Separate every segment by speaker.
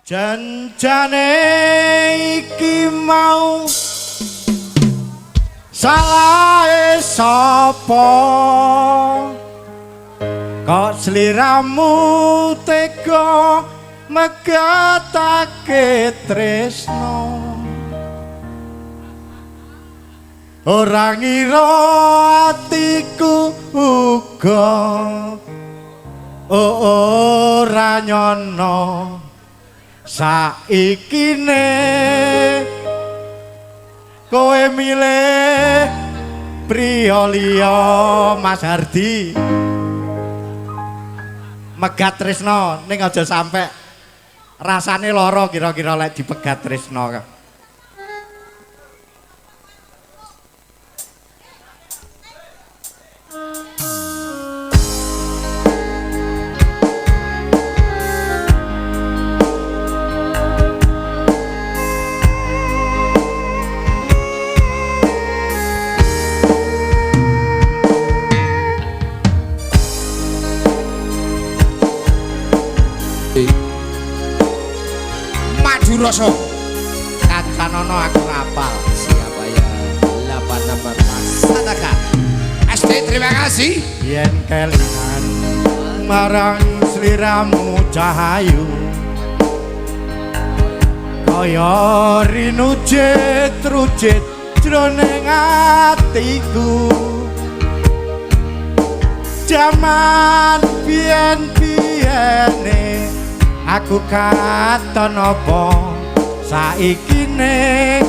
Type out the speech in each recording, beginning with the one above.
Speaker 1: Janjane iki mau salahe sapa? Kok sliramu tega megatake tresno? Ora ngira atiku uga ora nyono. Saikine kowe milih priya liya. Mas Hardi megat tresno ning aja sampe rasane lara kira-kira lek dipegat tresno.
Speaker 2: Maduroso
Speaker 1: kancanono aku rapal.
Speaker 2: Siapa ya? 8 nomor Mas SD, terima kasih.
Speaker 1: Yen kelingan marang sliramu cahayu kaya rinujit rujit jroning atiku. Jaman biyen-biyene aku katon apa, saikine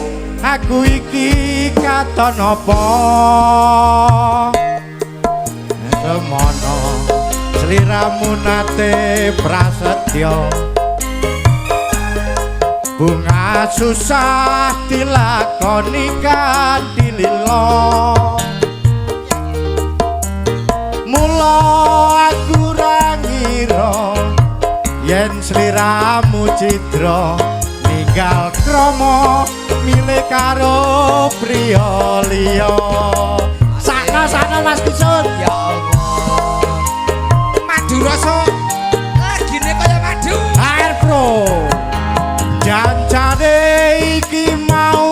Speaker 1: aku iki katon apa? Semono sliramu nate prasetya, bunga susah dilakoni kanthi lila. Mula aku ra ngira yen sliramu cidra ninggal krama milih karo priya liya. Sakno-sakno Mas Kisun.
Speaker 2: Ya Allah. Maduroso lagine kaya madu.
Speaker 1: HR Pro. Janjane iki mau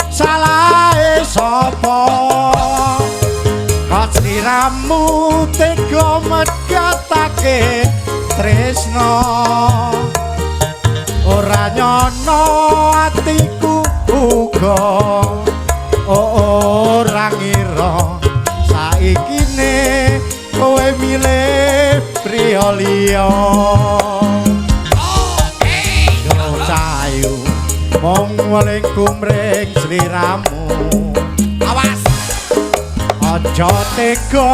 Speaker 1: salahe sapa? Kok sliramu tega megatake tresno? Ora nyono atiku uga ora ngira saikine kowe milih priya liya. Cahayu mung weling kumring sliramu.
Speaker 2: Awas
Speaker 1: aja tega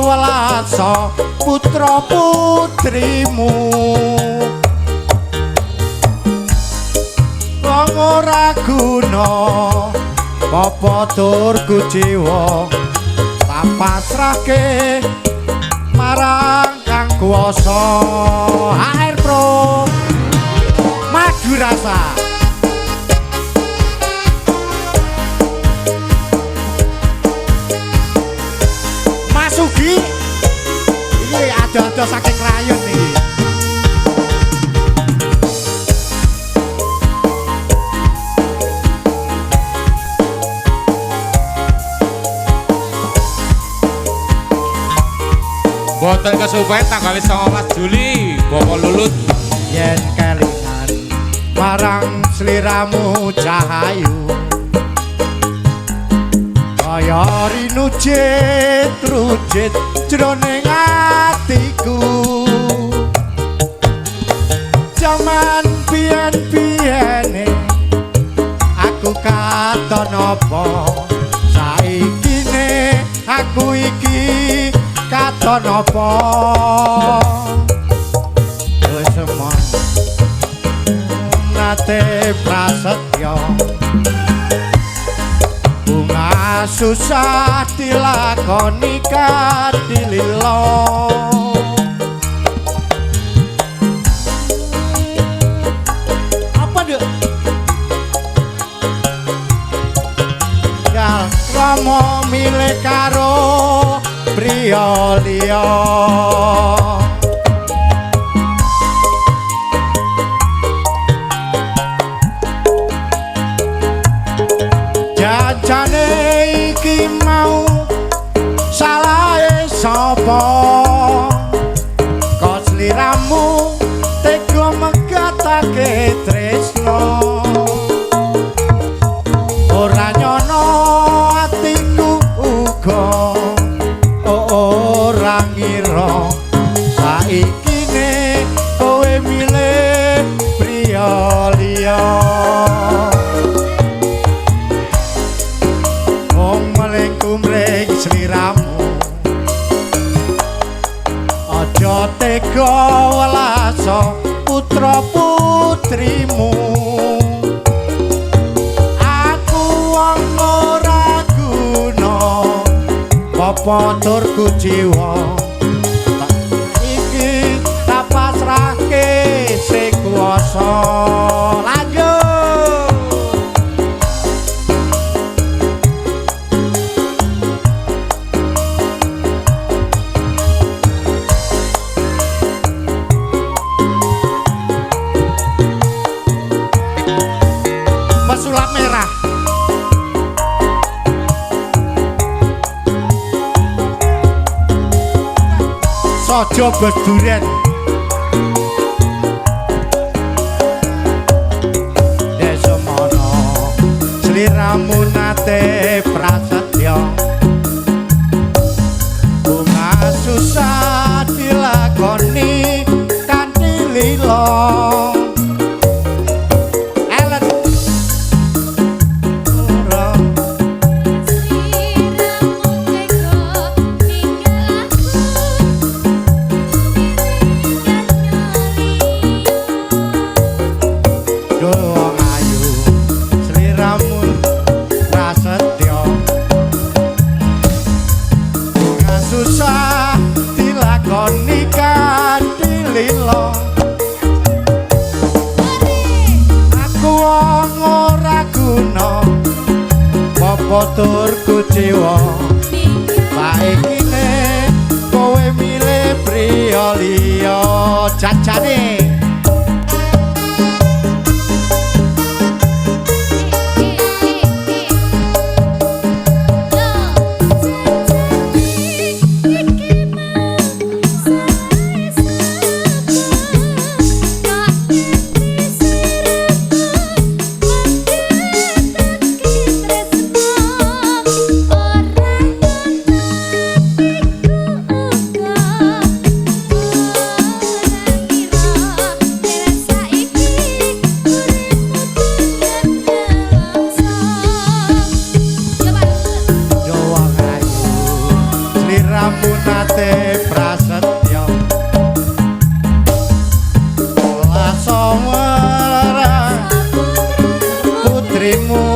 Speaker 1: welasa putra putrimu. Wong ora guna apa tur kuciwa, tak pasrahke marang kang kuwasa. HR Pro Madurasa. Mas Sugi iki ado-ado saking Krayon iki.
Speaker 3: Boten kesupen tanggal 19 Juli Bapak Lulut.
Speaker 1: Yen kelingan marang sliramu cahayu kaya rinujit rujit jroning atiku. Jaman biyen-biyene aku katon apa, saikine aku iki katon apa? Wis nate prasetya, bunga susah dilakoni kanthi lila. Apa Dek? Gal krama milih karo priya liya. pasrahke tresno. Ora nyono atiku uga ora ngira saikine kowe milih priya liya. Wong melingkumring sliramu aja tega welasa putra putrimu. Aku wong ora guna apa tur kuciwa iki tak pasrahke sing kuwasa. Lanjut. Pesulap merah. Sojo beduren. Desa mono sliramu nate prasetya. Bunga susah dilakoni kanthi lila. Elet ora
Speaker 4: Sliramu tega ninggal aku
Speaker 1: Wong ayu sliramu prasetya. Bunga susah dilakoni kanthi lila. Aku wong ora guna apa tur kuciwa. Saikine kowe milih priya liya jajane. Yo wong ayu sliramu nate prasetya. Laso marang putrimu.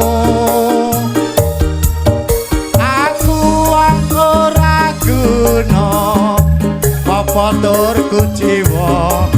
Speaker 1: Aku wong ora guna apa tur kuciwa.